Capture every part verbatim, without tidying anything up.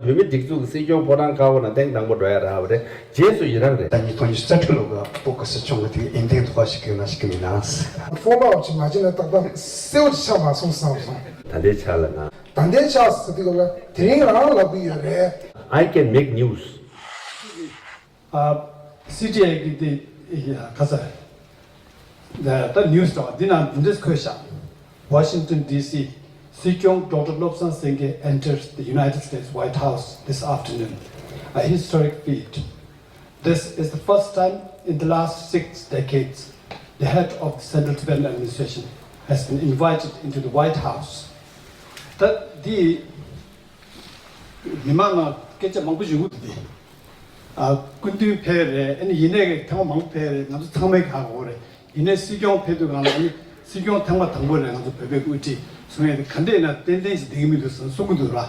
བོད་མི་སྒྲིག་འཛུགས་ཀྱི་སྲིད་སྐྱོང་ཕོ་བྲང་དཀར་པོ་ནང་ཐེངས་དང་པོ་འགྲོ་ཡ་རག་པ་རེད། རྗེས་སུ་ཡི་རང་རེད། ད་ཉིས་སྟོང་ཉི་ཤུ་རྩ་དྲུག་ལོ་གི་བོད་ཀྱི་སྲིད་སྐྱོང་གི་དེ་ཨིན་དེ་འདུག་ཞིག་གི་ན་ཞིག་གི་མི་ན། ཕོ་ལོ་ཅིག་མ་བྱས་ན་ཏག་ཏག་གསལ་པོ་ཅིག་ཆགས་མ་སོང་བསམ་སོང་། ད་ལྟའི་ཆ་ལ་ང་། ད་ལྟའི་ཆ་ཟེར་དུས་ལ་དེ་རིང་རང་ལབ་གི་ཡོད་རེད། I can make news. Uh, C T A གི་དེ་ཡ་ཁ་ས་རེད། ད་ད་ནིའུ་སི་དང་འདི་ན་འདི་འདྲས་འཁོད་ཤག Washington D C, སྲིད་སྐྱོང་ཌོག་ཊར་བློ་བཟང་སེང་གེ་enters the United States White House this afternoon, a historic feat. This is the first time in the last six decades the head of the Central Tibetan Administration has been invited into the White House. ད་འདི་མི་མང་ལ་སྐད་ཆ་མང་པོ་ཞིག་འུ་དེ། ཨ། སྐུ་མདུན་ཕེབས་རེད། ཨ་ནི་ཡིན་ནའི་གི་ཐེངས་མ་མང་པོ་ཕེབས་རེད། ང་ཚོ་ཚང་མས་ཧ་གོ་རེད། ཡིན་ནའི་སྲིད་སྐྱོང་ཕེབས་དུས་སྒང་ལ་ཨ་ནི་སྲིད་སྐྱོང་ཐེངས་མ་དང་པོ་རེད། ང་ཚོ་བོད་པའི་དབུ་ཁྲིད་སོང་ཡས་དེ་ག་འདྲས་ཡིན་ན་ཏན་ཏན་ཞིག་བསྡད་ཀྱི་མི་འདུག་བསམ་གསུང་གི་འདུག་ར།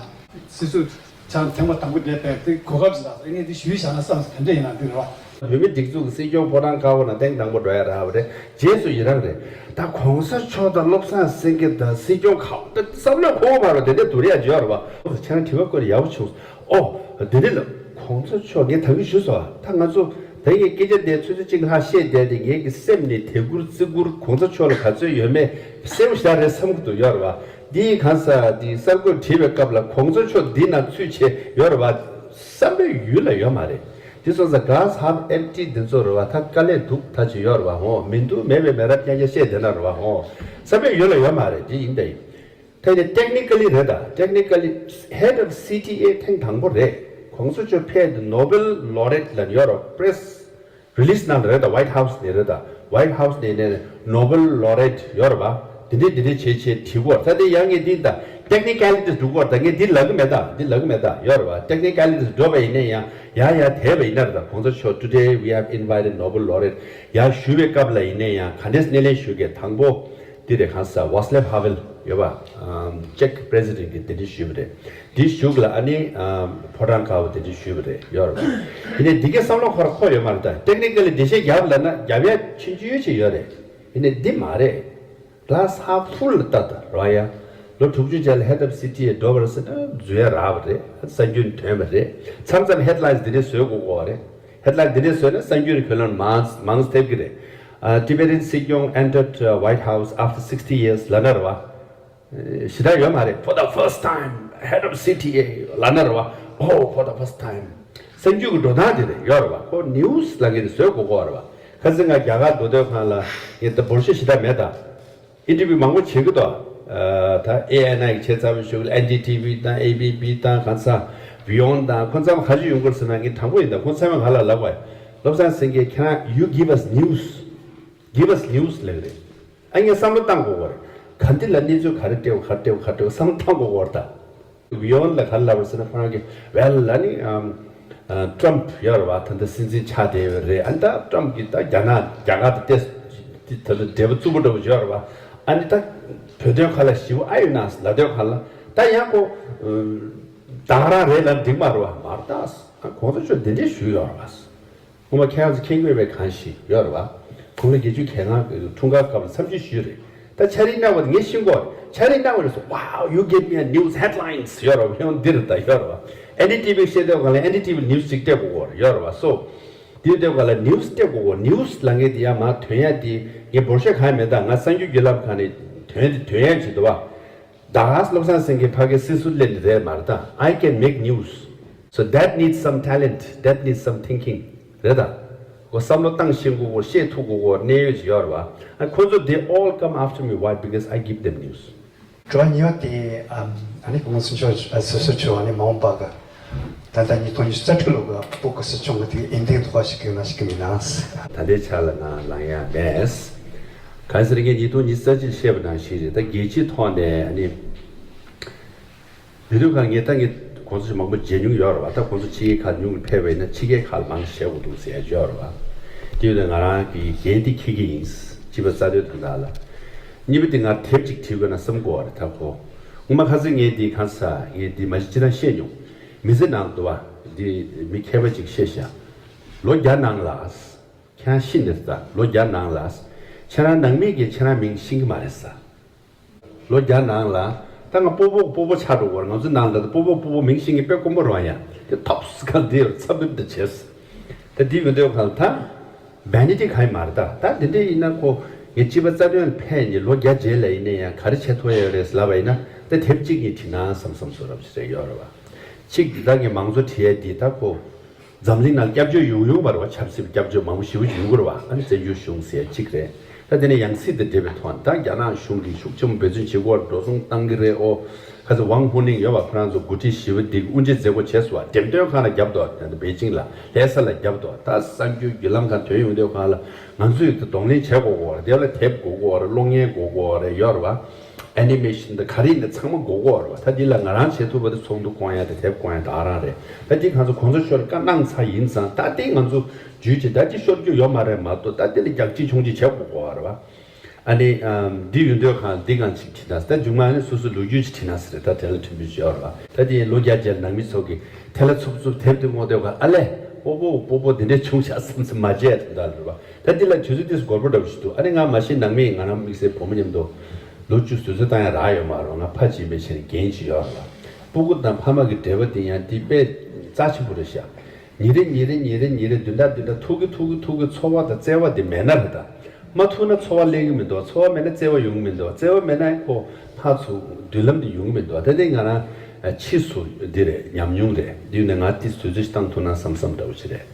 སྲིད་ཟུར་ཆགས་ཐེངས་མ་དང་པོ་དེ་ཕེབས་དེ་གོ་སྐབས་ཞིག་རག་སོང་། ཨ་ནི་དེ་ཞུས་བཞག་ན་བསམ་སོང་། ག་འདྲས་ཡིན་ན་འདུག་ར། བོད་མི་སྒྲིག་འཛུགས་ཀྱི་སྲིད་སྐྱོང་ཕོ་བྲང་དཀར་པོ་ནང་ཐེངས་དང་པོ་འགྲོ་ཡ་རག་པ་རེད། རྗེས་སུ་ཡི་རང་རེད། ད་གོང་ས་མཆོག་དང་བློ་བཟང་སེང་གེ་དང་སྲིད་སྐྱོང་ཁག་ད་བསམ་བློ་འཁོར་བ་མ་རེད། དེ་འདྲ་འདུག་རེད་ཡ། ཡོད་རེད་བ། ཁྱེད་རང་དྲི་བ་བཀོད་ཡག་པོ་བྱུང་། ཨོ། དེ་རིང་ལ་གོང་ས་མཆོག་ངས་ད་གིན་ཞུས་སོང་། ད་ང་ཚོ་ད་ངས་སྐད་ཆ་དེ་ཚོད་ཚོད་ཅིག་ཧ་བཤད་བསྡད་དེ་ངའི་གི་སེམས་ནས་དད་གུས་བརྩི་བཀུར་གོང་ས་མཆོག་ལ་ག་ཚོད་ཡོད་མེད་གསལ་པོ་ཞེ་དྲག་རེད་བསམ་གི་འདུག་ཡོད་རེད་བ། འདིའི་གང་ཟག་འདི་གསར་འགོད་བྲིས་པའི་སྐབས་ལ་གོང་ས་མཆོག་འདི་ན་ཚུད་བྱས་ཡོད་རེད་བ། བསམ་པའི་ཡུལ་ལ་ཡོད་མ་རེད། འདི་སོང་ཙང་ག་ས་ཧབ་ཨེམ་ཊི་འདི་ཚོ་རེད་བ། ད་དཀའ་ལས་འདུག་ད་ཅི་ཡོད་རེད་བ། ཧོ། མི་འདུག་མེད་པའི་མེད་རབས་རྐྱང་རྐྱང་བཤད་བསྡད་ན་རེད་བ། ཧོ། བསམ་པའི་ཡུལ་ལ་ཡོད་མ་རེད། འདི་ཡིན་ད་ཡིན། ད་ཡིན་ན་ཊེག་ནི་ཀ་ལི་རེད། ད་ཊེག་ནི་ཀ་ལི་ཧེཌ་ཨོཕ་སི་ཊི་ཨེ་ཐེངས་དང་པོ་རེད། གོང་ས་མཆོག་ཕེབས་དུས་ནོ་བེལ་ལོ་རེཊ་ལ་ཡོད་རེད། པེ་རེ་སི་རི་ལི་སི་གནང་རེད། ད་ཝའིཊ་ཧའུ་སི་ནས་རེད། ད་ཝའིཊ་ཧའུ་སི་ནས་ནས་ནོ་བེལ་ལོ་རེཊ་ཡོད་རེད་བ། དེ་འདྲས་དེ་འདྲས་བྱས་བྱས་བྲིས་གོ། ད་དེ་ཡང་ངས་འདི་ད་ཊེག་ནི་ཀ་ལི་ཊི་འདུག་གོ། ད་ངས་འདི་ལབ་གི་མེད། ད་འདི་ལབ་གི་མེད། ད་ཡོད་རེད་བ། ཊེག་ནི་ཀ་ལི་ཊི་འགྲོ་བ་ཡིན་ན་ཡང་ཡ་ཡ་དེ་བ་ཡིན་ན་རེད། ད་གོང་ས་མཆོག་Today we have invited Nobel laureate ཡ་ཞུ་བའི་སྐབས་ལ་ཡིན་ན་ཡང་ག་འདྲས་སྣེ་ལེན་ཞུ་གི། དང་པོ་འདི་རེད། གང་ཟག་ཝ་སི་ལེབ་ཧ་ཝེལ་ཡོད་པ། ཨམ། ཅེག་པི་རེ་སི་ཌེན་ཊི་གི་དེ་འདྲ་ཞུས་པ་རེད། འདི་ཞུགས་ལ་ཨ་ནི་ཨམ། ཕོ་བྲང་དཀར་པོ་དེ་འདྲ་ཞུས་པ་རེད། ཡོད་རེད་པ། ཡིན་ནའི་འདི་གའི་བསམ་བློ་ཁོ་ར་འཁོར་ཡོད་མ་རེད། ད་ཊེག་ནི་ཀ་ལི་འགྲེལ་བཤད་རྒྱབ་ལབ་ན་རྒྱབ་ཡ་ཆུང་ཆུང་ཅིག་ཡོད་རེད། ཡིན་ནའི་འདི་མ་རེད། གླ་ས་ཧ་ཕུལ་ལ་ལྟ་ད་ར་ཡ། ལོ་དྲུག་ཅུ་རྗེས་ལ་ཧེཌ་ཨོཕ་སི་ཊི་ཨེ་འགྲོ་བ་རེད་ཟེར་ན་འཛུལ་ཡ་རག་པ་རེད། གསར་འགྱུར་ཐོན་པ་རེད། མཚམས་མཚམས་ཧེཌ་ལའིན་སི་འདི་འདྲ་བཟོས་དགོས་དགོས་པ་རེད། ཧེཌ་ལའིན་འདི་འདྲས་བཟོས་ན་གསར་འགྱུར་གྱི་ཁོ་ལོན་མང་མང་ཐེབས་ཀྱི་རེད། ཨ། Tibetan སྲིད་སྐྱོང་entered White House after sixty years ལབ་ན་རེད་བ། ཨེ། ཞེ་དྲག་ཡོད་མ་རེད། For the first time, head of C T A ལབ་ན་རེད་བ། Oh, for the first time. གསར་འགྱུར་གྱི་འགྲོ་སྟངས་དེ་རེད། ཡོད་རེད་བ། ཁོ་ནིའུ་སི་ལབ་མཁན་དེ་བཟོས་དགོས་ཀྱི་ཡོད་རེད་བ། ཁ་སང་ང་རྒྱ་གར་འགྲོ་དུས་སྒང་ལ་ངས་ད་འབོར་ཤོག་ཞེ་དྲག་མེད་ད། ཨིན་ཊར་བིའུ་མང་པོ་བྱེད་ཀྱི་འདུག་ཨ། ད་ཨེ་ཨེན་ཨའི་བྱས་ཚར་བའི་གཞུག་ལ་ཨེན་ཌི་ཊི་ཝི་དང་ཨེ་བི་པི་དང་གང་ས་བི་ཡོན་དང་ཁོ་ཚང་མ་ག་ཚོད་ཡོང་གི་རེད་ཟེར་ན། ངས་དྲང་པོ་ཡིན་ད། ཁོ་ཚང་མས་ང་ལ་ལབ་པ། བློ་བཟང་སེང་གེ། Can you give us news? Give us news ལབ་རེད། ཨ། ངས་བསམ་བློ་བཏང་དགོས་པ་རེད། ག་འདི་ལ་གནས་ཚུལ་ག་རེ་སྤྲད་དགོས། ག་རེ་སྤྲད་དགོས། ག་རེ་སྤྲད་དགོས། བསམ་བློ་བཏང་དགོས་པ་རེད་ད། བི་ཡོན་ལ་ག་རེ་ལབ་པ་རེད་ཟེར་ན། ཁོ་རང་གིས་ཝེལ་ཨ་ནི་ཨམ། ཨ། ཊམ་ཕ་ཡོད་རེད་བ། ད་ལྟ་སྲིད་འཛིན་ཆགས་བསྡད་ཡོད་རེད། ཨ་ནི་ད་ཊམ་ཕ་གིས་ད་རྒྱ་ནག་རྒྱ་གར་དང་ཏོག་ཙམ་ད་ལྟ་འབྲེལ་བ་རྩུབ་པོ་འདྲ་པོ་ཡོད་རེད་བ། ཨ་ནི་ད་བོད་དོན་ཁ་ལ་ཞེ་པོ་ཨ་ཡོད་ན་ལབ་དུས་སྒང་ལ་ད་ཡང་ཁོ་ད་ག་རང་རེད་ལབ་འགྲིག་མ་རེད་བ། མ་རེད་ད། ཨ། གོང་ས་མཆོག་འདི་འདྲས་ཞུས་ཡོད་རེད་བ། སྔོན་མ་ཁྱེད་རང་ཚོ་མཁྱེན་གྱི་ཡོད་པའི་གང་ཞིག་ཡོད་རེད་བ། དགུང་ལོ་བརྒྱད་ཅུ་གྱ་ལྔ་འཁྲུངས་སྐར་སྐབས་ལ་འཚམས་ཞུས་ཞུས་རེད། ད་ཕྱག་རིས་གནང་བ་དེ་ངས་ཤེས་ཀྱི་ཡོད་རེད། ཕྱག་རིས་གནང་བ་རེད་སོ། Wow, you gave me a news headlines ཡོད་རེད་བ། ཡང་འདི་རེད་ད། ཡོད་རེད་བ། ཨེན་ཌི་ཊི་ཝི་བཤད་དུས་སྒང་ལ་ཨེན་ཌི་ཊི་ཝི་ནིའུ་སི་ཅིག་སྤྲད་དགོས་ཀྱི་ཡོད་རེད་བ། སོ། དེ་དུས་སྒང་ལ་ནིའུ་སི་སྤྲད་དགོས་ཀྱི། ནིའུ་སི་ལབ་མཁན་དེ་ཡང་མར་ཐོན་ཡ་དེ་ངས་འབོར་ཤོག་གང་ཡང་མེད་ད། ང་གསར་འགྱུར་བརྒྱུད་ལམ་ཁག་ནས་ཐོན་དེ་ཐོན་ཡ་བྱེད་འདུག་བ། ད་ག་སེ་བློ་བཟང་སེང་གེ་ཕ་གིའི་སྲིད་ཟུར་སླེབས་ནི་རེད་མ་རེད་ད། I can make news. So that needs some talent, that needs some thinking རེད་ད། ཁོ་བསམ་བློ་བཏང་ཤེས་དགོས་ཀྱི། བཤད་ཐུབ་དགོས་ཀྱི་གནད་ཡོད་ཅིག་ཡོད་རེད་བ། ཨ། ཁོ་ཚོ་they all come after me. Why? Because I give them news. དྲི་བ་གཉིས་པ་དེ། ཨ། ཨ་ནི་གོང་ས་མཆོག་ཨ། སོ་སོ་མཆོག་ཨ་ནི་མ་འོངས་པ་གི་ད་ལྟ་ཉིས་སྟོང་ཉི་ཤུ་རྩ་དྲུག་ལོ་གི་བོད་ཀྱི་སྲིད་སྐྱོང་གི་དེ་ཨིན་དེ་འདུག་ཞིག་གི་ན་ཞིག་གི་མི་ན། ད་ལྟའི་ཆ་ལ་ང་ལངས་ཡ་མེད། གང་ཟེར་ངས་ཉིས་སྟོང་ཉི་ཤུ་རྩ་གཅིག་བཤད་པ་ནང་བཞིན་རེད། ད་རྒྱལ་སྤྱིའི་ཐོག་ནས་ཨ་ནི། དེ་དུས་ཁ་ངས་ད་ངས་གོང་ས་མཆོག་མང་པོ་མཇལ་མྱོང་ཡོད་རེད་བ། ད་གོང་ས་མཆོག་ཕྱི་རྒྱལ་ཁག་ཉུང་ངུ་ཕེབས་པ་ཡིན་ན་ཕྱི་རྒྱལ་ཁག་ལ་མང་ཞིག་མཇལ་དགོས་འདུག་ཟེར་ཡ་ཡོད་རེད་བ། དེ་ཡོད་ན་ང་རང་གི་འགན་འདི་འཁྱེར་གྱི་ཡིན། སྤྱི་པ་རྩ་དོན་དོན་དག་ལ། གཉིས་པ་དེ་ང་དེབ་ཅིག་བྲིས་དགོས་ན་བསམ་གྱི་ཡོད་རེད། ད་ཁོ་སྔོན་མ་ཁ་སང་ངས་འདི་གང་ཟེར་ངས་འདི་མ་གཞི་ཅི་ན་བཤད་མྱོང་། མི་ཚེ་ནང་དུ་བ་འདི་མི་མཁས་པ་ཅིག་བཤད་ཤག་ལོ་བརྒྱ་ནང་ལ། ཁྱེད་རང་ཤི་ནས་ད་ལོ་བརྒྱ་ནང་ལ། ཁྱེད་རང་ནང་མི་གིས་ཁྱེད་རང་མིང་ཤེས་ཀྱི་མ་རེད་ཟེར། ལོ་བརྒྱ་ནང་ལ་ ད་ང་སྤོ་བོ་སྤོ་བོ་ཆགས་འགྲོ་བར་ང་ཚོ་ནང་ལ་ད་སྤོ་བོ་སྤོ་བོ་མིང་ཤེས་མཁན་དཔེ་དཀོན་པོ་རང་ཡ། དེ་ཐོབ་སི་ག་འདི་ཚབ་འདི་བྱས། ད་འདི་ཡོད་འདོད་གང་ལ་ད། བན་ནི་ཏི་ག་ཡི་མ་རེད་ད། ད་འདི་འདྲ་ཡིན་ན་ཁོ། ངས་སྤྱི་པ་རྩ་དོན་ལ་ཕན་ནི་ལོ་བརྒྱ་རྗེས་ལ་ཡིན་ན་ཡང་ག་རེ་བྱེད་ཐུབ་ཡ་ཡོད་རེད་ལབ་པ་ཡིན་ན། ད་དེབ་གཅིག་གཉིས་བྲིས་ན་བསམ་བསམ་བཟོ་རབས་ཞིག་རེད་ཡོད་རེད་བ། གཅིག་འདི་ད་ངས་མང་གཙོ་བྲིས་ཡ་འདི་ད་ཁོ། འཛམ་གླིང་ནང་སྐྱབས་བཅོལ་ཡོང་ཡོང་བ་རེད་བ། ཆབ་སྲིད་སྐྱབས་བཅོལ་མང་པོ་ཞེ་པོ་ཅིག་ཡོང་གི་རེད་བ། ཨ་ནི་བཙན་བྱོལ་གཞུང་ཟེར་ཡ་གཅིག་རེད། ད་དེ་ནས་ཡང་སྲིད་དང་འབྲེལ་བའི་ཐོག་ནས་ད་རྒྱ་ནག་གཞུང་གིས་ཤུགས་ཆེན་པོ་འབད་བརྩོན་བྱེད་ཀྱི་ཡོད་རེད། འགྲོ་སོང་བཏང་གི་རེད། ཨོ། ཁ་ཚ་ཝང་ཧུ་ནིང་ཡོད་པ། ཁོ་རང་ཚོ་འགོ་ཁྲིད་ཞི་བ་འདི་གི་དབུ་འབྱེད་མཛད་སྒོ་བྱས་སོང་བ། འགྲེམས་སྟོན་ཁང་ལ་བརྒྱབ་འདུག་ད་པེ་ཅིང་ལ་ལྷ་ས་ལ་བརྒྱབ་འདུག་ད་གསར་འགྱུར་བརྒྱུད་ལམ་ཁག་ཐོན་ཡོང་དུས་སྒང་ལ་ང་ཚོས་ད་གདོང་ལེན་བྱེད་དགོས་ཀྱི་ཡོད་རེད། དེ་ལ་དེབ་དགོས་ཀྱི་ཡོད་རེད། གློག་བརྙན་དགོས་ཀྱི་ཡོད་རེད། ཡོད་རེད་བ། ཨེ་ནི་མེ་ཤིན་དང་ག་རེ་ཡིན་ན་ཚང་མ་དགོས་ཀྱི་ཡོད་རེད་བ། ད་འདི་ལ་ང་རང་བྱེད་ཐུབ་པ་དེ་ཚོགས་འདུ་སྐོང་ཡ་དང་དེབ་སྐོང་ཡ་དེ་ཨ་རང་རེད། ད་འདི་ང་ཚོ་གོང་ས་མཆོག་ལ་བཀའ་གནང་ཚར་ཡིན་ཙང་། ད་འདི་ང་ཚོ་བརྒྱུད་བྱས་ད་འདི་ཤོར་རྒྱུ་ཡོད་མ་རེད་མ་གཏོགས། ད་འདི་ལ་རྒྱག་ཅི་མཆོང་ཅི་བྱེད་དགོས་ཀྱི་ཡོད་རེད་བ། ཨ་ནི། ཨམ། འདི་ཡོད་འདོད་གང་འདི་གང་ཅིག་བྲིས་ན། ད་མཇུག་མ་ནི་སོ་སོ་ལོ་རྒྱུས་ཅིག་བྲིས་ན་ཟེར། ད་དེ་ལ་མཐུན་པའི་བརྗོད་ར། ད་དེ་ལོ་བརྒྱ་རྗེས་ནང་མི་ཚོ་གིས་དེ་ལ་འཚུབ་འཚུབ་དེབ་དེ་མངོན་འདོད་གང་། ཨ་ལས། སྤོ་བོ་སྤོ་བོ་འདི་འདྲས་བྱུང་ཤག་བསམ་བསམ་མ་བྱས་དོན་དག་རེད་བ། ད་འདི་ལ་དུས་ཚོད་དེ་སྐོར་པོ་འདྲ་བོ་ཞིག་འདུག་ཨ་ནི་ང་མ་གཞི་ནང་མི་ཡིན། ང་རང་དམིགས་བསལ་བུ་མོ་མཉམ་དུ་ལོ་བཅུ་དུས་ཚོད་བཏང་ཡ་རག་ཡོད་མ་རེད། ང་ཕ་གཅིག་ཡིན་པའི་ཆ་ནས་འགན་ཅིག་ཡོད་ར། སྤུ་གུ་དང་ཕ་མ་གི་འབྲེལ་བ་དེ་ཡང་དེ་དཔེ་རྩ་ཆེན་པོ་རེད་ཤག་ཉིན་རེ་ཉིན་རེ་ཉིན་རེ་ཉིན་རེ་བདུན་ཕྲག་བདུན་ཕྲག་ཐུག་གི་ཐུག་གི་ཐུག་གི་འཚོ་བ་དང་བརྩེ་བ་དེ་མེད་ན་རེད་ད། མ་ཐུག་ན་འཚོ་བ་ལེགས་གི་མི་འདུག་འཚོ་བ་མེད་ན་བརྩེ་བ་ཡོང་གི་མི་འདུག་བརྩེ་བ་མེད་ན་ཁོ་ཕར་ཚུར་མདུན་ལམ་དེ་ཡོང་གི་མི་འདུག་ད་དེ་ང་རང་ཕྱིས་སུ་འདི་རེད། ཉམས་མྱོང་རེད། འདི་ནས་ང་དེ་དུས་ཚོད་ཞིག་བཏང་ཐུབ་ན་བསམ་བསམ་འདྲ་བོ་ཞིག་རེད།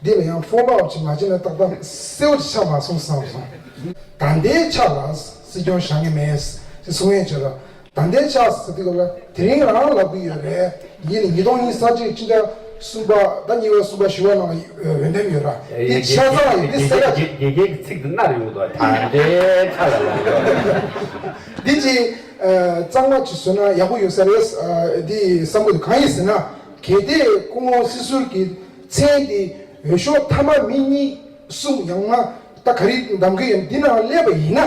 འདི་ལ་ཡང་ཕོ་ལོ་ཨབ་ཅིག་མ་བྱས་ན་ཏག་ཏག་གསལ་པོ་ཅིག་ཆགས་མ་སོང་བསམ་སོང་། ད་ལྟའི་ཆ་ལ་སྲིད་སྐྱོང་བཞེངས་ཀྱི་མེད་ཟེར་གསུང་ཡས་བྱས་ལ། ད་ལྟའི་ཆ་ཟེར་དུས་ལ་དེ་རིང་རང་ལབ་ཀྱི་ཡོད་རེད། ཡིན་ནའི་ཉིས་སྟོང་ཉི་ཤུ་རྩ་གཅིག་ཕྱི་ཟླ་གསུམ་པ། ད་གཉིས་པ་གསུམ་པ་བཞི་པ་ནང་ལ་འོས་འདེམས་ཡོད་ར། འདི་ཆ་ཚང་ཡིན། འདི་ཟེར་ཡ། དགེ་རྒན་གྱི་ཚིག་འདི་ནར་ཡོང་དོ། ད་ལྟའི་ཆ་ལ་ལབ་ཡོད། འདི་ཅི། གཙང་མ་ཅིག་བཟོས་ན་ཡག་པོ་ཡོད་ས་རེད། འདི་བསམ་གྱི་འདུག་གང་ཡིན་ཟེར་ན། གལ་ཏེ་སྐུ་ངོ་སྲིད་ཟུར་གྱི་མཚན་འདི་འོས་ཤོག་མཐའ་མ་མི་གཉིས་གསུམ་ཡང་ན་ད་ག་རེ་གདམ་གྱི་ཡོད། འདི་ནང་སླེབས་པ་ཡིན་ན།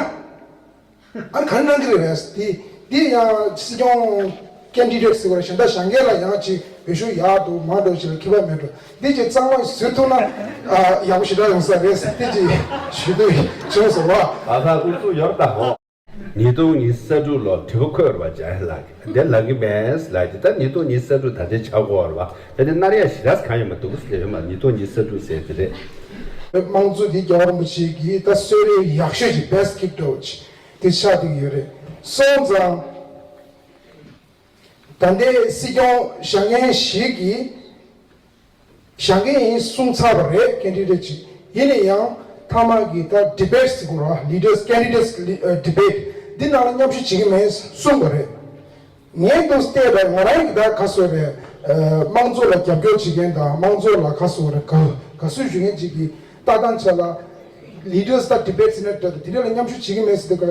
ཨ་ནི་ག་རེ་གནང་གི་རེད་པས། དེ་དེ་ཡང་སྲིད་སྐྱོང་ཀེན་ཌི་ཌེ་ཊི་ཟེར་བ་རེད། གཞན་དག་གཞན་སྒེར་ལ་ཡང་ཅིག་འོས་ཤོག་ཡག་འདུག་མང་འདུག་ཅིག་ལ་ཁྱད་པར་མེད་འགྲོ། འདི་ཅིག་གཙང་མ་བཟོས་ཐུབ་ན་ཨ་ཡག་པོ་ཞེ་དྲག་ཡོང་ས་རེད་ཟེར། དེ་ཅིག་ཞུ་འདོད་བྱུང་སོང་བ། ཨ་ཁ་ཨུ་ཚུགས་ཡོད་ད་ཧོ། ཉིས་སྟོང་ཉི་ཤུ་རྩ་དྲུག་ལོར་དྲི་བ་འཁོད་པ་འཇམ་དབྱངས་ལགས་ཀྱིས་འདི་ལབ་ཀྱི་མེད་ལབ་ཀྱི། ད་ཉིས་སྟོང་ཉི་ཤུ་རྩ་དྲུག་ད་ལྟའི་ཆགས་ཀྱི་ཡོད་རེད་པ། ད་དེ་ནར་ཡ་ཞེ་དྲག་གང་ཡོད་མ་འདུག་ཟེར་ཡོད་མ། ཉིས་སྟོང་ཉི་ཤུ་རྩ་དྲུག་ཟེར་དེ་རེད། དམངས་གཙོ་འདི་རྒྱལ་བ་རིན་པོ་ཆེ་གི་ད་གསོལ་རས་ཡག་ཤོས་ཀྱི་བེ་སི་ཊི་གིབ་ཊི་འདྲ་བོ་ཅིག་དེ་ཆགས་བསྡད་ཀྱི་ཡོད་རེད། སོང་ཙང་ད་ལྟའི་སྲིད་སྐྱོང་བཞེངས་མཁན་ཞིག་གིས་བཞེངས་མཁན་ཡིན་གསུངས་ཚར་བ་རེད། ཀེན་ཌི་ཌེ་ཊི་ཅིག་ཡིན་ན་ཡང་མཐའ་མ་གི་ད་ཌི་བེ་ཊི་ཟེར་དགོས་རེད་པ། ལི་ཌར་སི་ཀེན་ཌི་ཌེ་ཊི་སི་ཌི་བེ་ཊི་འདི་ནང་ལ་མཉམ་ཞུགས་བྱེད་ཀྱི་མེད་གསུངས་པ་རེད། ངས་འདུག་བལྟས་པ་ང་རང་གི་ད་ག་སོ་རེད། དམངས་གཙོ་ལ་རྒྱབ་སྐྱོར་བྱེད་མཁན་དང་དམངས་གཙོ་ལ་ག་སོ་རེད། དགའ་དགའ་བསུ་ཞུ་མཁན་ཅིག་གི་ལྟ་སྟངས་ཆ་ལ། ལི་ཌར་སི་ད་ཌི་བེ་ཊི་ཟེར་ན་འདྲ། དེ་འདྲ་ལ་མཉམ་ཞུགས་བྱེད་ཀྱི་མེད་ཟེར་དུས་ཀ་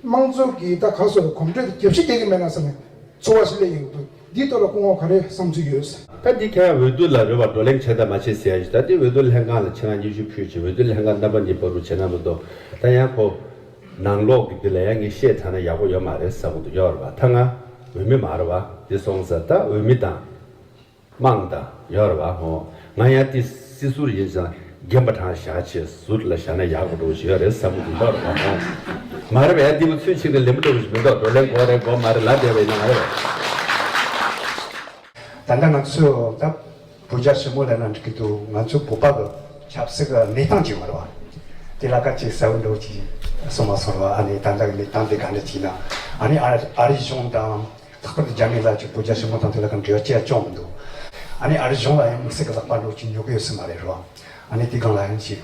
དམངས་གཙོ་གི་ད་ག་སོ་རེད། གོམ་བགྲོད་དེ་རྒྱབ་ཤིག་རྒྱག་གི་མེད་ན་བསམ་ནས་ཚོར་བ་ཞིག་སླེབས་ཡོང་གི་འདུག་འདིའི་ཐོག་ལ་སྐུ་ངོ་ག་རེ་བསམ་ཚུལ་ཡོད། ད་འདི་ཁྱེད་རང་འོས་བསྡུ་ལ་རོལ་པ་བགྲོ་གླེང་བྱེད་དང་མ་བྱེད་ཟེར་ཡ་ཞིག་ད་འདི་འོས་བསྡུ་ལྷན་ཁང་ལ་ཁྱེད་རང་སྙན་ཞུ་ཕུལ་བྱས་འོས་བསྡུ་ལྷན་ཁང་རྣམ་པ་གཉིས་བར་དུ་བྱེད་ན་མི་འདུག་ད་ཡང་ཁོ། ནང་ལོགས་ཀྱི་འདི་ལ་ཡང་ངས་བཤད་དྲགས་ན་ཡག་པོ་ཡོད་མ་རེད་བསམ་གྱི་འདུག་ཡོད་རེད་པ། ད་ང་འོས་མི་མ་རེད་པ། འདི་སོང་ཙང་ད་འོས་མི་དང་། དམངས་དང་ཡོད་རེད་པ། ཧོ། ང་ཡང་འདི་སྲིད་ཟུར་ཡིན་ཙང་རྒན་པ་གྲངས་བཞག་བྱས་ཟུར་ལ་བཞག་ན་ཡག་པོ་འདྲ་བོ་ཞིག་ཡོད་རེད་བསམ་གྱི་འདུག་ཡོད་རེད་པ། ཧོ། མ་རེད་པ། ཡང་འདི་མོ་ཚུལ་ཆེན་གྱི་ལེན་པོ་འདྲ་བོ་ཞིག་མི་འདུག་བགྲོ་གླེང་དགོས་རེད་དགོས་མ་རེད་ལབ་བསྡད་པ་ཡིན་ན་མ་རེད་པ། ད་ལྟ་ང་ཚོས་ད་བོད་རྒྱ་ཞི་མོལ་ལབ་ན་འགྲིག་གི་འདུག་ང་ཚོ་བོད་པ་གི་ཆབ་སྲིད་ཀྱི་གནས་སྟངས་ཅིག་ཡོད་རེད་པ། དེ་ལ་ཁ་ཅིག་གསལ་པོ་འདྲ་བོ་ཅིག་གསུངས་མ་སོང་རེད་པ། ཨ་ནི་ད་ལྟ་གི་གནས་སྟངས་དེ་ག་འདྲ་ཅིག་ཡིན་ན། ཨ་ནི་ཨ་ཨ་རི་གཞུང་དང་། ལྷག་པར་དུ་རྒྱ་མི་ལ་ཅིག་བོད་རྒྱ་ཞི་མོལ་དང་དེ་ལ་ཁ་འབྲེལ་བ་ཅི་ཡང་བྱུང་མི་འདུག་ཨ་ནི་ཨ་རི་གཞུང་ལ་ཡང་དམིགས་བསལ་གྱི་ལག་པ་འདྲ་བོ་ཅིག་ཉོ་གི་ཡོད་ས་མ་རེད་རེད་པ། ཨ་ནི་དེ་སྒང་ལ་ཡང་ཅིག་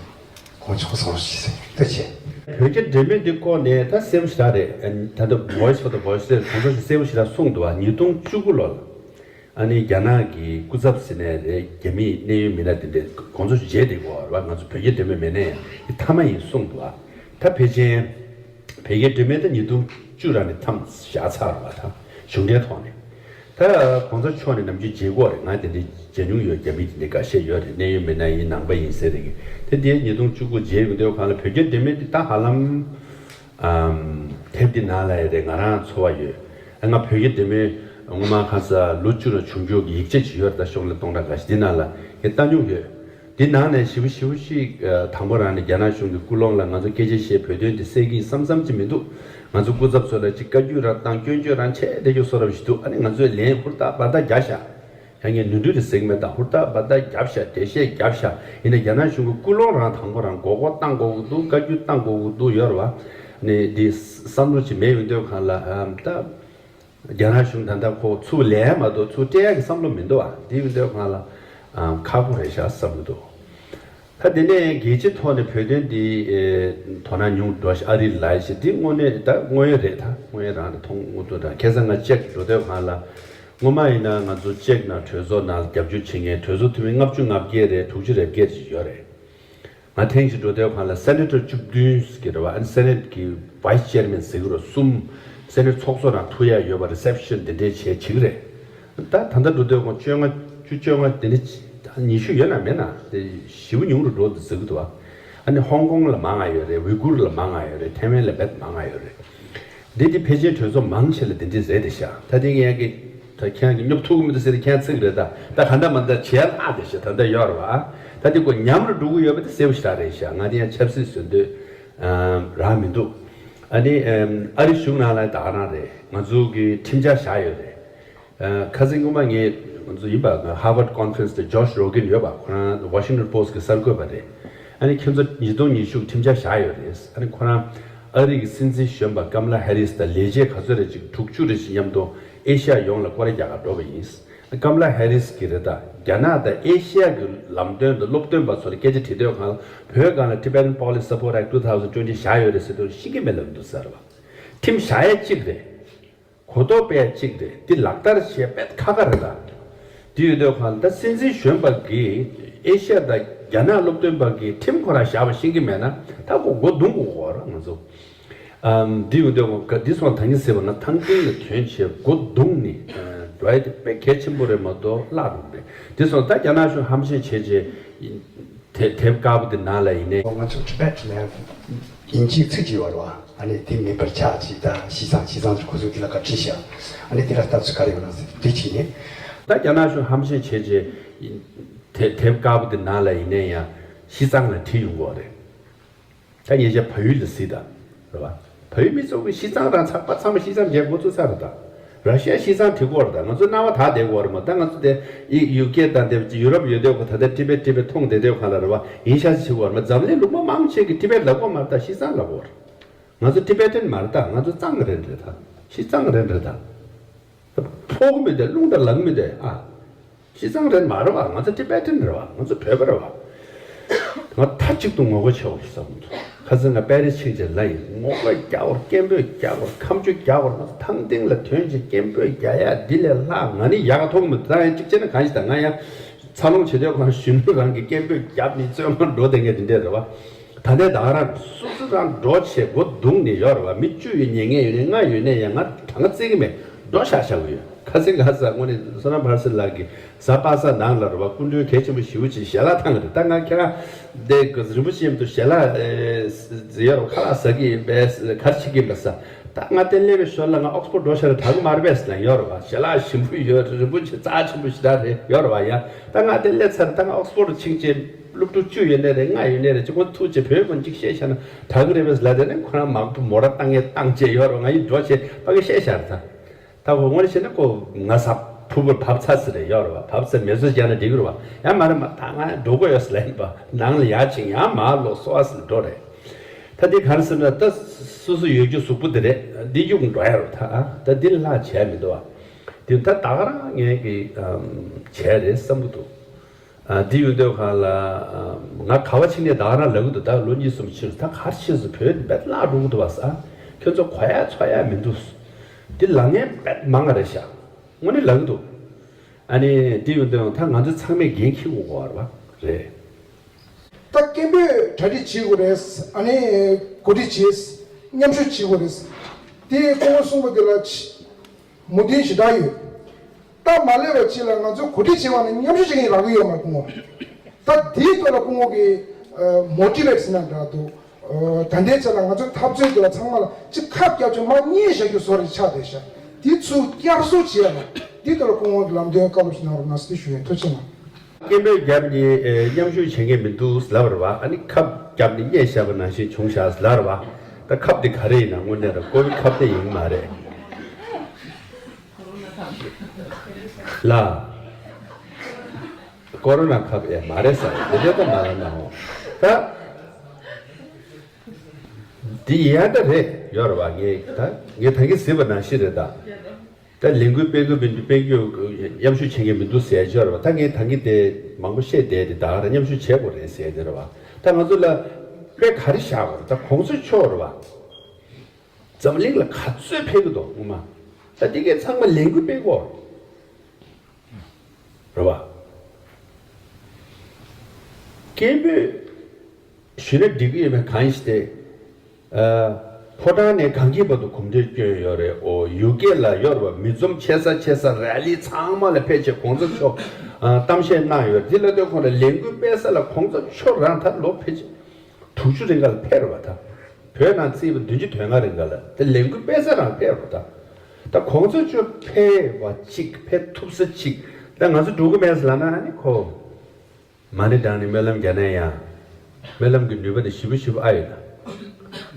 དགོངས་ཚོགས་གསུང་རོགས་ཞུ་ཟེར། ཐུགས་རྗེ་ཆེ། བོད་རྒྱ་འབྲེལ་མོལ་འདི་སྐོར་ནས་ད་གསལ་པོ་ཞེ་དྲག་རེད། ད་ལྟ་Voice for the Voiceless་གོང་ས་མཆོག་གསལ་པོ་ཞེ་དྲག་གསུངས་འདུག་པ། ཉིས་སྟོང་བཅུ་དགུ་ལོ་ལ། ཨ་ནི་རྒྱ་ནག་གི་སྐུ་ཚབ་ཟེར་ནའི་རེད། རྒྱ་མིའི་གནད་ཡོད་མི་སྣ་དེ་འདྲས་གོང་ས་མཆོག་མཇལ་བསྡད་ཀྱི་ཡོད་རེད་པ། ང་ཚོ་བོད་རྒྱ་འབྲེལ་མོལ་མེད་ན་ཡང་འདི་མཐའ་མ་ཡིན་གསུངས་འདུག་པ། ད་ཕལ་ཆེར་བོད་རྒྱ་འབྲེལ་མོལ་ད་ཉིས་སྟོང་བཅུ་ར་ནས་མཚམས་བཞག་ཚར་བ་དང་གཞུང་འབྲེལ་ཐོག་ནས། ད་གོང་ས་མཆོག་ནས་ནམ་རྒྱུན་མཇལ་གྱི་ཡོད་རེད། ང་དེ་འདྲའི་མཇལ་མྱོང་ཡོད། རྒྱ་མི་དེ་འདྲའི་འགའ་ཤས་ཡོད་རེད། གནད་ཡོད་མི་སྣ་ཡིན་ནང་པ་ཡིན་ཟེར་རེད་གི། དེ་འདྲའི་ཉིས་སྟོང་བཅུ་དགུ་མཇལ་ཡོང་དུས་སྒང་ལ་བོད་རྒྱ་འབྲེལ་མོལ་དེ་ད་ཧ་ལམ། ཨམ། དེབ་འདི་ནང་ལ་ཡ་རེད། ང་རང་ཚོར་བ་ཡོད། ཨ། ང་བོད་རྒྱ་འབྲེལ་མོལ་སྔོན་མ་ཁ་ས་ལོ་བཅུ་ནང་བྱུང་རྒྱུ་གི་ཡིག་ཆ་ཅིག་ཡོད་རེད། ད་ཤོག་ལྷེ་སྟོང་ཕྲག་འགའ་ཞིག་འདི་ནང་ལ་ངས་ལྟ་མྱོང་ཡོད། འདི་ནང་ནས་ཞེ་པོ་ཞེ་པོ་ཞིག་ཨ། དང་པོ་རང་ནས་རྒྱ་ནག་གཞུང་གི་སྐུལ་སློང་ལ་ང་ཚོ་སྐད་ཆ་བཤད། བོད་དོན་འདི་སེལ་གྱི་བསམ་བསམ་ཅིག་མི་འདུག་ང་ཚོ་སྐུ་ཚབ་ཚོ་ལ་ཅིག་བཀའ་བཀྱོན་རང་བཏང་། སྐྱོན་བརྗོད་རང་བྱས་བསྡད་རྒྱུ་བཟོ་འདྲ་ཞིག་འདུག་ཨ་ནི་ང་ཚོས་ལན་ཧུར་ཐག་འབད་ཐག་རྒྱབ་ཤག་ཡང་ངས་ནོར་འཁྲུལ་དེ་གཟིགས་མེད། ད་ཧུར་ཐག་འབད་ཐག་རྒྱབ་ཤག་འགྲེལ་བཤད་རྒྱབ་ཤག་ཡིན་ན་རྒྱ་ནག་གཞུང་གི་ཀུན་སློང་རང་དང་པོ་རང་མགོ་སྐོར་བཏང་དགོས་ཀྱི་འདུག་བཀའ་བཀྱོན་བཏང་དགོས་ཀྱི་འདུག་ཡོད་རེད་བ། ནས་འདི་བསམ་བློ་ཅིག་མེད་ཡོང་དུས་སྒང་ལ་ཨམ་ད། རྒྱ་ནག་གཞུང་ད་ལྟ་ཁོ་ཚུར་ལན་མ་གཏོགས་ཚུར་སྤྲད་ཡག་གི་བསམ་བློ་མི་འདུག་ཨ། དེ་ཡིན་དུས་སྒང་ལ་ཨ་ཁག་པོ་རེད་ཤག་བསམ་གྱི་འདུག་ད་དེ་ནས་རྒྱལ་སྤྱིའི་ཐོག་ནས་བོད་དོན་འདི་ཨེ་དོ་སྣང་ཉུང་འགྲོ་ཤག་ཨ་རི་ལ་ཡ་ཞིག་འདི་དངོས་གནས་ད་དངོས་ཡོད་རེད། ད་དངོས་ཡོད་རང་རེད། མཐོང་མཐོང་ད་ཁ་སང་ང་ཅེག་འགྲོ་དུས་སྒང་ལ་སྔོན་མ་ཡིན་ན་ང་ཚོ་ཅེག་ནང་གྲོས་ཚོགས་ནང་རྒྱབ་སྐྱོར་བྱེད་མཁན་གྲོས་ཚོགས་འཐུས་མི་ལྔ་བཅུ་ང་བརྒྱད་རེད། དྲུག་ཅུ་རེ་བརྒྱད་ཅིག་ཡོད་རེད། ང་ཐེངས་ཤིག་འགྲོ་དུས་སྒང་ལ་སེ་ནེ་ཊར་བཅུ་བདུན་ཟེར་གྱི་རེད་བ། ཨ་ནི་སེ་ནེ་ཊི་གི་བྷའི་སི་ཅེར་མེན་ཟེར་གྱི་རེད། གསུམ་སེ་ནེ་ཊི་ཚོགས་གཙོ་ནང་ཐུག་ཡག་ཡོད་པ་རེ་སེབ་ཤན་དེ་འདྲས་བྱས་བྱེད་ཀྱི་རེད། ད་ད་ལྟ་འགྲོ་དུས་སྒང་བཅོ་ལྔ་བཅུ་བཅོ་ལྔ་དེ་འདྲས་ཉི་ཤུ་ཡོད་ན་མེད་ན་དེ་ཞེ་པོ་ཉུང་རུ་འགྲོ་འདུག་ཟེར་གྱི་འདུག་བ། ཨ་ནི་ཧོང་ཀོང་ལ་མང་ང་ཡོད་རེད། ཝི་གུར་ལ་མང་ང་ཡོད་རེད། ཐའེ་ཝན་ལ་རྦད་མང་ང་ཡོད་རེད། འདི་འདི་ཕལ་ཆེར་གྲོས་ཚོགས་མང་ཆེ་ལ་འདི་འདྲས་རེད་དེ་ཤག་ད་དེ་ངས་ཀྱི་ད་ཁྱེད་རང་གི་སྙོབ་ཐུབ་ཀྱི་མི་འདུག་ཟེར་ཏེ་ཁྱེད་རང་ཚིག་རེད། ད་ད་ག་འདྲ་མ་འདྲ་བྱས་ལྷག་དེ་ཤག་ད་ལྟ་ཡོད་རེད་བ། ད་འདི་ཁོ་ཉམས་རུ་འགྲོ་གི་ཡོད་པ་དེ་གསལ་པོ་ཞེ་དྲག་རེད་ཤག་ང་དེ་ཡང་ཆབ་སྲིད་བཟོ་འདོད་རང་མི་འདུག་ཨ་ནི་ཨ་རི་གཞུང་ནང་ལ་ད་ག་རང་རེད། ང་ཚོ་གི་ཁྲིམས་འཆར་བཞག་ཡོད་རེད། ཁ་སང་སྔོན་མ་ངས་ང་ཚོ་ཡིན་པ་Harvard Conference དེ་Josh Rogin ཡོད་པ། ཁོ་རང་Washington Post གི་གསར་འགོད་པ་རེད། ཨ་ནི་ཁྱོད་ཚོ་ཉིས་སྟོང་ཉི་ཤུ་ཁྲིམས་འཆར་བཞག་ཡོད་རེད། ཨ་ནི་ཁོ་རང་ཨ་རི་གི་སྲིད་འཛིན་གཞོན་པ་ཀམ་ལ་ཧེ་རིས་དང་ལས་བྱེད་ག་ཚོད་རེད་ཅིག་དྲུག་ཅུ་རེ་ཞིག་མཉམ་དུ་ཨེ་ཤ་ཡ་ཡོངས་ལ་སྐོར་ར་རྒྱག་ག་འགྲོ་བ་ཡིན། ཀམ་ལ་ཧེ་རིས་གི་རེད། ད་རྒྱ་ནག་དང་ཨེ་ཤ་ཡ་གི་ལམ་སྟོན་དང་སློབ་སྟོན་པ་ཚོ་ལ་སྐད་ཆ་དྲིས་དུས་སྒང་ལ་བོད་སྒང་ལ་Tibetan Policy Support Act two thousand twenty བཞག་ཡོད་རེད་ཟེར་དུས་ཤེས་ཀྱི་མེད་ལབ་འདུག་ཟེར་བ། ཁྲིམས་བཞག་ཡས་གཅིག་རེད། གོ་རྟོགས་སྤེལ་གཅིག་རེད། འདི་ལག་བསྟར་བྱེད་དཔེ་ཁག་ཁག་རེད་ད། དེ་ཡོད་དུས་ཁ་ད་སྲིད་འཛིན་གཞོན་པ་གིས་ཨེ་ཤ་ཡ་དང་རྒྱ་ནག་སློབ་སྟོན་པ་གིས་ཁྲིམས་ཁོ་རང་བཞག་པ་ཤེས་ཀྱི་མེད་ན་ད་ཁོ་མགོ་རྡུང་དགོས་ཀྱི་རེད་ང་ཚོ། ཨམ། འདི་ཡོད་དུས་ཁ་འདི་སོང་ད་གིན་ཟེར་བ་ན་ཐང་ཀིང་ལ་ཐོན་བྱས་མགོ་རྡུང་ནས་འགྲོ་ཡ་དེ་དཔེ་གལ་ཆེན་པོ་རེད་མ་གཏོགས་བརླག་འགྲོ་གི་རེད། འདི་སོང་ད་རྒྱ་ནག་གཞུང་ཧམ་བཤད་བྱས་བྱས། དེ་དེབ་དཀར་པོ་འདི་ནང་ལ་ཡིན་ནའི། ང་ཚོ་Tibet ལ་དབྱིན་ཇིའི་ཚིག་ཅིག་ཡོད་རེད་བ། ཨ་ནི་དེ་མེད་པར་བྱ་ཅིག་དང་ཞི་ཙང་ཞི་ཙང་ཅིག་ཁོ་ཚོས་དེ་ལ་བཀའ་འཁྲི་བཞག་ཨ་ནི་དེ་ལ་ལྟ་ཚུལ་ག་རེ་ཡོད་ན་ཟེར་དེ་བྱས་ནས། ད་རྒྱ་ནག་གཞུང་ཧམ་བཤད་བྱས་བྱས། དེ་དེབ་དཀར་པོ་འདི་ནང་ལ་ཡིན་ནའི་ཡང་ཞི་ཙང་ལ་བྲིས་ཡོང་གི་ཡོད་རེད། ད་ཉེ་ཆར་བལ་ཡུལ་ལ་གཟིགས་དང་། རེད་བ། བལ་ཡུལ་མི་ཚོ་གི་ཤི་གཙང་རང་ཚགས་པ་ཚང་མ་ཤི་གཙང་རྒྱལ་འགོ་ཚུགས་ཚར་རེད་ད། ར་ཤི་ཡ་ཤི་གཙང་བྲིས་ཀྱི་ཡོད་རེད་ད། ང་ཚོ་སྣང་བ་དག་བསྡད་ཀྱི་ཡོད་རེད་མ། ད་ང་ཚོ་དེ་ཡི་ཡུ་ཀེ་དང་དེ་ཡུ་རོབ་ཡོད་དུས་ཁ་ད་ལྟ་ཏི་བེད་ཏི་བེད་མཐོང་བསྡད་དུས་ཁ་ལ་རེད་བ། ཡིན་ཤག་ཅིག་བྱེད་ཀྱི་ཡོད་རེད་མ། འཛམ་གླིང་ལུང་པ་མང་ཆེ་གི་ཏི་བེད་ལབ་ཀྱི་ཡོད་མ་རེད་ད། ཤི་གཙང་ལབ་ཀྱི་ཡོད་རེད། ང་ཚོ་ཏི་བེ་ཊན་མ་རེད་ད། ང་ཚོ་གཙང་རེད་རེད་ད། ཤི་གཙང་རེད་རེད་ད། ཕོག་མི་འདུག་རླུང་དང་ལངས་མི་འདུག་ཨ། ཤི་གཙང་རེད་མ་རེད་བ། ང་ཚོ་ཏི་བེ་ཊན་རེད་བ། ང་ཚོ་བོད་པ་རེད་བ། ང་མཐའ་གཅིག་ཏུ་ངོ་རྒོལ་བྱེད་དགོས་བསམ་འདུག་ཁ་སང་ང་པེ་རིས་ཕྱིན་རྗེས་ལ་ཡིན་ངོ་རྒོལ་རྒྱག་དགོས། སྐད་འབོད་རྒྱག་དགོས། ཁ་མཆུ་རྒྱག་དགོས། ང་ཚོ་ཐང་སྟེང་ལ་ཐོན་བྱས་སྐད་འབོད་རྒྱག་ཡ་འདི་ལས་ལྷག་ང་ནི་ཡག་ག་མཐོང་གི་མི་འདུག་ད་ཡང་གཅིག་བྱས་ན་གང་ཞིག་ད་ང་ཡང་འཚར་ལོངས་བྱེད་དུས་ཁོང་གཞོན་ནུ་རང་གི་སྐད་འབོད་རྒྱབ་ནས་བཙོན་ཁང་འགྲོ་བསྡད་མཁན་འདི་འདྲས་རེད་བ། ད་ལྟའི་ད་ག་རང་སོ་སོ་རང་འགྲོ་བྱས་སྒོ་བརྡུངས་ནས་ཡོད་རེད་བ། མི་བཅུ་ཡོད་ཉེས་ངན་ཡོད་ནས་ལྔ་ཡོད་ནས་ཡང་ང་གྲངས་ཀ་བརྩི་གི་མེད། འགྲོ་ཤག་བཞག་གི་ཡོད། ཁ་སང་ཁ་སང་དངོས་གནས་བསོད་ནམས་ཕར་སེར་ལགས་ཀྱིས་གཟའ་པ་སངས་ནང་ལ་རེད་བ། སྐུ་མགྲོན་གལ་ཆེན་པོ་ཞེ་པོ་ཅིག་ཞལ་ལག་བཏང་གི་རེད། ད་ང་ཁྱེད་རང་འདི་རིན་པོ་ཆེ་མཉམ་དུ་ཞལ་ལག་ཨེ་ཟེར་ཡོད་རེད་བ། ཁ་ལག་ཟ་གི་ཡིན་པས་ག་རེ་བྱེད་ཀྱི་ཡིན་པས་ཟེར། ད་ང་དེ་སླེབས་པའི་ཞོར་ལ་ང་ཨོག་སི་ཕོར་འགྲོ་ཤག་རེད་དྲག་གི་མ་རེད་པས་ཟེར་ལབ་ཡོད་རེད་བ། ཞལ་ལག་ཞིམ་པོ་ཡོད། རིན་པོ་ཆེ་རྩ་ཆེན་པོ་ཞེ་དྲག་རེད་ཡོད་རེད་བ། ཡ་ད་ང་དེ་སླེབས་ཚར། ད་ང་ཨོག་སི་ཕོར་ཕྱིན་ཆད་སློབ་ཕྲུག་བཅུ་ཡོད་ནའི་རེད། ལྔ་ཡོད་ནའི་རེད། ཅིག་ཁོ་ཐུག་བྱས་བོད་སྐད་ཅིག་བཤད་བཞག་ན་དྲག་གི་རེད་པས་ལབ། དེ་ནས་ཁོ་རང་མང་པོ་མོ་ཊ་བཏང་ངེས་བཏང་བྱས་ཡོད་རེད། ང་ཡིས་འགྲོ་བྱས་ཕ་གི་བཤད་བཞག་རེད་ད། ད་ཁོ་དངོས་གནས་བཤད་ན་ཁོ་ང་གཟའ་ཕུར་བུར་བབས་ཚར་ཟེར་རེད་ཡོད་རེད་བ། བབས་ཚར་མེ་གསོད་བརྒྱབ་ན་འགྲིག་གི་རེད་བ། ཡང་མ་རེད་མ། ད་ང་འགྲོ་དགོས་ཡོད་ཟེར་ལབ་ཡིན་པ། ནང་ལ་ཡར་ཕྱིན་ཡང་མར་ལོག་སོ་ཨ་ཟེར་འགྲོ་རེད། ད་འདི་ག་རེ་ཟེར་ན་ད་སོ་སོ་ཡོད་རྒྱུ་གཟུགས་པོ་འདི་རེད། འདི་གཡུག་འགྲོ་ཡ་རེད་ད། ཨ་ད་འདི་ལ་ལྷག་བྱས་མི་འདུག་བ། འདི་ད་ད་ག་རང་ངས་ཀྱི་བྱས་རེད་བསམ་གྱི་འདུག་ཨ་འདི་ཡོད་དུས་ཁ་ལ་ཨ་ང་ག་བ་ཕྱིན་ནས་ད་ག་རང་ལབ་གི་འདུག་ད་ལོ་གཉིས་གསུམ་ཕྱིན་ད་ག་རེ་བྱས་སོང་། བོད་འདི་རྦད་བརླག་འགྲོ་གི་འདུག་བ་ས། ཁྱོད་ཚོ་གོ་ཡ་ཚོར་ཡ་མི་འདུག་འདི་ལབ་མཁན་རྦད་མང་ང་རེད་ཤག་དངོས་གནས་ལབ་གི་འདུག་ཨ་ནི་འདི་ཡོད་དུས་ད་ང་ཚོ་ཚང་མས་འགན་འཁྱེར་དགོས་ཀྱི་ཡོད་རེད་བ། རེད། ད་སྐད་འབོད་གྲ་སྒྲིག་བྱེད་དགོས་རེད། ཨ་ནི་གོ་སྒྲིག་བྱེད། མཉམ་ཞུགས་བྱེད་དགོས་རེད། དེ་སྐུ་ངོ་གསུངས་པ་དེ་ལ་མོས་མཐུན་ཞེ་དྲག་ཡོད། ད་མ་སླེབས་པ་ཅིག་ལ་ང་ཚོ་གོ་སྒྲིག་བྱེད་པ་ནི་མཉམ་ཞུགས་བྱེད་མཁན་རག་གི་ཡོད་མ་རེད་སྐུ་ངོ། ད་དེའི་ཐོག་ལ་སྐུ་ངོ་གིས་མོ་ཊི་ཝེ་ཊི་ཟེར་ན་འདྲ་འདུག་ད་ལྟའི་ཆ་ལ་ང་ཚོའི་འཐབ་རྩོད་དེ་ལ་ཚང་མ་ལ་ཅིག་ཁབ་རྒྱབ་ཆུ་མ་གཉིས་བཞག་རྒྱུ་བཟོ་རེ་ཆགས་བསྡད་ཤག་དེ་ཚུར་བསྐྱར་གསོ་བྱེད་ཡ་ལ་དེའི་ཐོག་ལ་སྐུ་ངོ་གི་ལམ་སྟོན་བཀའ་སློབ་ཞིག་གནང་རོགས་གནང་ཟེར་ཞུ་ཡ་ཡིན། ཐུགས་རྗེ་ཆེ་གནང་། སྐད་འབོད་བརྒྱབ་ནས་ཨེ་མཉམ་ཞུགས་བྱེད་མཁན་མི་འདུག་ལབ་རེད་བ། ཨ་ནི་ཁབ་བརྒྱབ་ནས་སྙད་བཞག་པ་ནང་བཞིན་བྱུང་ཤག་ལབ་རེད་བ། ད་ཁབ་དེ་ག་རེ་ཡིན་ན་དངོས་གནས་ད་ཀོ་བིད་ཁབ་དེ་ཡིན་མ་རེད་ལ། ཀོ་རོ་ན་ཁབ་ཨེ་མ་རེད་ཟེར་དེ་འདྲ་ད་མ་ལབ་ན་འོ། ད་དེ་ཡིན་ཡ་ད་རེད་ཡོད་རེད་བ། ངས་ད་ངས་ད་གིན་ཟེར་བ་ནང་བཞིན་རེད་ད། ད་ལས་འགུལ་སྤེལ་གི་མི་འདུག་སྤེལ་རྒྱུ་མཉམ་ཞུགས་བྱེད་མཁན་མི་འདུག་ཟེར་ཡ་ཅིག་ཡོད་རེད་བ། ད་ངས་ད་གིན་དེ་མང་པོ་བཤད་བསྡད་དེ་ད་ག་རང་མཉམ་ཞུགས་བྱེད་དགོས་རེད་ཟེར་ཡ་དེ་རེད་བ། ད་ང་ཚོ་ལ་དཔེ་ག་རེ་བཞག་དགོས་རེད། ད་གོང་ས་མཆོག་རེད་བ། འཛམ་གླིང་ལ་ག་ཚོད་ཕེབས་ཀྱི་འདུག་སྔོན་མ། ད་དེ་གས་ཚང་མ་ལས་འགུལ་སྤེལ་དགོས་རེད་བ། སྐད་འབོད་ཞུས་ན་འགྲིག་གི་ཡོད་མེད་གང་ཞིག་སྟེ། ཨ། ཕོ་བྲང་ནས་གངས་སྐྱིད་བར་དུ་གོམ་བགྲོད་བསྐྱོན་ཡོད་རེད། ཨོ་ཡུ་ཀེ་ལ་ཡོད་རེད་བ། མི་འཛོམས་ཆེ་ས་ཆེ་ས་རལ་ལི་ཚང་མ་ལ་ཕེབས་བྱས་གོང་ས་མཆོག་ཨ། གཏམ་བཤད་གནང་ཡོད་རེད། དེ་ལ་ལྟོས་ཁོང་ལ་ལས་འགུལ་སྤེལ་ས་ལ་གོང་ས་མཆོག་རང་ད་ལོ་ཕལ་ཆེར་དྲུག་ཅུ་རིང་ག་ལ་ཕེབས་རེད་བ། ད་བོད་ནང་བརྩིས་པ་བདུན་ཅུ་དོན་ལྔ་རིང་ག་ལ་ད་ལས་འགུལ་སྤེལ་ས་རང་ཕེབས་རེད་བ། ད་ད་གོང་ས་མཆོག་ཕེབས་པ་གཅིག་ཕེབས་ཐུབ་ས་གཅིག་ད་ང་ཚོ་འགྲོ་གི་མེད་ཟེར་ལབ་ན་ཨ་ནི་ཁོ། མ་ཎི་བགྲངས་ནས་སྨོན་ལམ་རྒྱག་ན་ཡང་། སྨོན་ལམ་གྱི་ནུས་པ་དེ་ཞེ་པོ་ཞེ་པོ་ཨ་ཡོད་ད།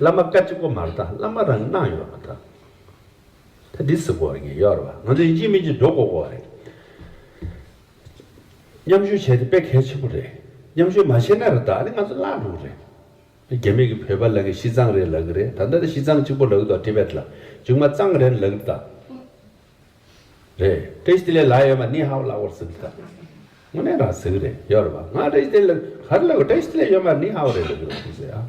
བླ་མ་སྐད་གཅིག་པོ་མ་རེད་ད། བླ་མ་རང་གནང་ཡོད་མ་ད། ད་འདི་ཟེར་དགོས་རེད་ངས་ཡོད་རེད་བ། ང་ཚོ་ཡིན་གཅིག་མིན་གཅིག་འགྲོ་དགོས་དགོས་རེད། མཉམ་ཞུགས་བྱས་ཏེ་དཔེ་གལ་ཆེན་པོ་རེད། མཉམ་ཞུགས་མ་བྱས་ན་རེད་ད་ཨ་ནི་ང་ཚོ་བརླག་འགྲོ་གི་རེད། རྒྱ་མི་གི་བོད་པ་ལབ་གི་ཤི་ཙང་རེད་ལབ་གི་རེད། ད་ལྟ་ད་ཤི་ཙང་གཅིག་པོ་ལབ་གི་འདུག་ཊི་བེཊ་ལ། མཇུག་མ་ཙང་རེད་ལབ་གི་འདུག་ད། རེད། བཀྲ་ཤིས་བདེ་ལེགས་ལབ་ཡོད་མ། ནི་ཧའོ་ལབ་དགོས་ཟེར་གི་ད། དངོས་གནས་རང་ཟེར་གི་རེད་ཡོད་རེད་བ། ང་བཀྲ་ཤིས་བདེ་ལེགས་ག་རེ་ལབ་དགོས། བཀྲ་ཤིས་བདེ་ལེགས་ཡོད་མ་རེད། ནི་ཧའོ་རེད་ལབ་གི་རེད་ཟེར་ཨ།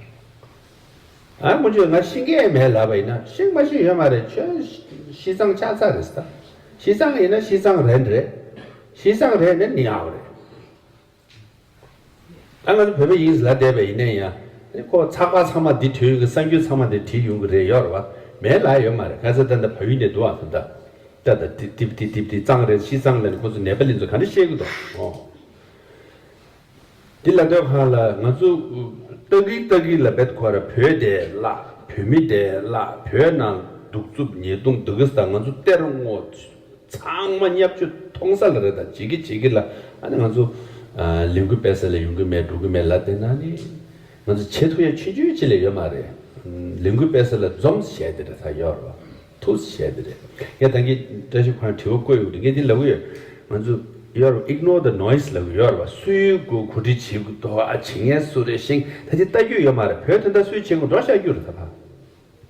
ཨ་མུ་ཆོས་ང་ཤེས་ཀྱི་མེད་ལབ་པ་ཡིན་ན་ཤེས་མ་ཤེས་ཡོད་མ་རེད། ཁྱོད་ཤི་ཙང་ཆགས་ཚར་རེད་ཟེར་ད། ཤི་ཙང་ཡིན་ན་ཤི་ཙང་རན་རེད། ཤི་ཙང་རན་ནི་ནི་ཧའོ་རེད། ད་ང་ཚོ་བོད་པ་ཡིན་ཟེར་ལབ་བསྡད་པ་ཡིན་ན་ཡང་ཁོ་ཚགས་པར་ཚང་མ་འདི་དུས་ཀྱི་གསར་འགྱུར་ཚང་མ་འདི་བྲིས་ཡོང་གི་རེད་ཡོད་རེད་བ། མེད་ལབ་ཡོད་མ་རེད། ཁ་སང་ད་ལྟ་བལ་ཡུལ་ནས་འདུག་ཨ། ད་ལྟ་ད་ལྟ་ཏིབ་ཏིབ་ཏིབ་ཏིབ་ཏིབ་ཙང་རེད་ཤི་ཙང་ལབ་ནས་ཁོ་ཚོ་ནེ་པ་ལི་ཚོ་ག་འདྲ་བཤད་གི་འདུག་ཨོ། འདི་ལབ་དུས་སྒང་ལ་ང་ཚོ་ལྟ་གི་ལྟ་གི་ལ་བེད་ཁོ་ར་བོད་དེ་བརླག་བོད་མི་དེ་བརླག་བོད་ནང་གདུག་རྩུབ་ཉེས་རྡུང་འདུག་གི་ས་ང་ཚོ་གཏེར་སྔོག་ཚང་མ་བརྙས་བཅོས་མཐོང་ས་ལ་རེད་ད། བྱེད་ཀྱི་བྱེད་ཀྱི་ལ་ཨ་ནི་ང་ཚོ་ཨ་ལས་འགུལ་སྤེལ་ས་ལ་ཡོང་གི་མེད་འགྲོ་གི་མེད་ལབ་བསྡད་ན་ནི་ང་ཚོ་བྱེད་ཐུབ་ཡ་ཆུང་ཆུང་ཅིག་ལས་ཡོད་མ་རེད། ལས་འགུལ་སྤེལ་ས་ལ་འཛོམས་བྱས་དེ་རེད་ད་ཡོད་རེད་བ། ཐུགས་བྱས་དེ་རེད། ངས་ད་གིན་བཀྲ་ཤིས་ཁོང་དྲི་བ་བཀོད་ཡོད་འདུག་ངས་འདི་ལབ་གི་ཡོད། ང་ཚོ་ཡོད་རེད་བ། Ignore the noise ལབ་གི་ཡོད་རེད་བ། སུའི་གོ་གོ་སྒྲིག་བྱེད་དགོས་འདུག་ཨ། བྱེད་མཁན་སུ་རེད་ཤིང་ད་ཅི་ལྟ་རྒྱུ་ཡོད་མ་རེད། བོད་དོན་དག་སུས་བྱེད་དགོས་འགྲོ་བཞག་རྒྱུ་རེད་ད་ཕ།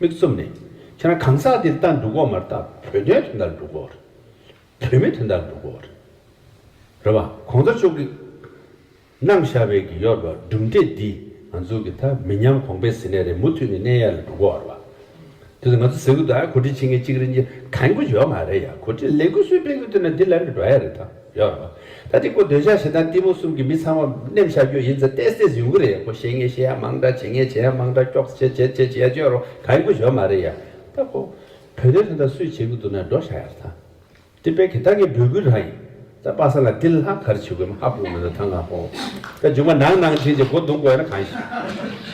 མིག་བཙུམ་ནས། ཁྱེད་རང་གང་ཟག་འདིར་ལྟ་འགྲོ་གི་ཡོད་མ་རེད་ད། བོད་དོན་དོན་དག་འགྲོ་གི་ཡོད་རེད། བོད་མིའི་དོན་དག་འགྲོ་གི་ཡོད་རེད། རེད་བ། གོང་ས་མཆོག་གིས་གནང་བཞག་པའི་གི་ཡོད་རེད་བ། གྲུབ་འབྲས་འདི་ང་ཚོ་གི་ད་མི་ཉམས་གོང་འཕེལ་ཟེར་ནའི་རེད། མུ་མཐུད་ནས་གནས་ཡ་ལ་འགྲོ་གི་ཡོད་རེད་བ། དེ་ཚོ་ང་ཚོ་ཟེར་གི་འདུག་ཨ། གོ་སྒྲིག་བྱེད་མཁན་གཅིག་རེ་གཉིས་གང་གོ་ཡོད་མ་རེད་ཡ། གོ་སྒྲིག་ལས་འགུལ་སུས་སྤེལ་གི་འདུག་ན་འདི་ལ་ནི་འགྲོ་ཡ་རེད་ད། ཡོད་རེད་བ། ད་དེ་ཀོ་འདོད་ཆགས་ཞེ་སྡང་གཏི་མུག་གསུམ་གྱི་མི་ཚང་མ་མནན་བཞག་རྒྱུ་ཡིན་ཙང་ཏེས་ཏེས་ཡོང་གི་རེད། ཁོ་བཤད་མཁན་བཤད་ཡ་མང་དྲགས། བྱེད་མཁན་བྱེད་ཡ་མང་དྲགས། སྐྱོགས་བྱེད་བྱེད་བྱེད་བྱེད་ཡ་ཅིག་ཡོད་རེད། གང་གོ་ཡོད་མ་རེད་ཡ། ད་ཁོ་བོད་དོན་དོན་དག་སུས་བྱེད་གི་འདུག་ན་འགྲོ་བཞག་ཡ་རེད་ད། དེ་དཔེ་གི་ད་ངས་འབོད་སྐུལ་རང་ཡིན། ད་པ་སངས་ལགས་འདི་ལ་ལྷག་ག་རེ་བྱེད་དགོས་མ་ཧ་གོ་མི་འདུག་ད་ང་ཧོ། ད་མཇུག་མ་ནང་ནང་བྱེད་ཅེས་མགོ་རྡུང་དགོས་ན་གང་ཞིག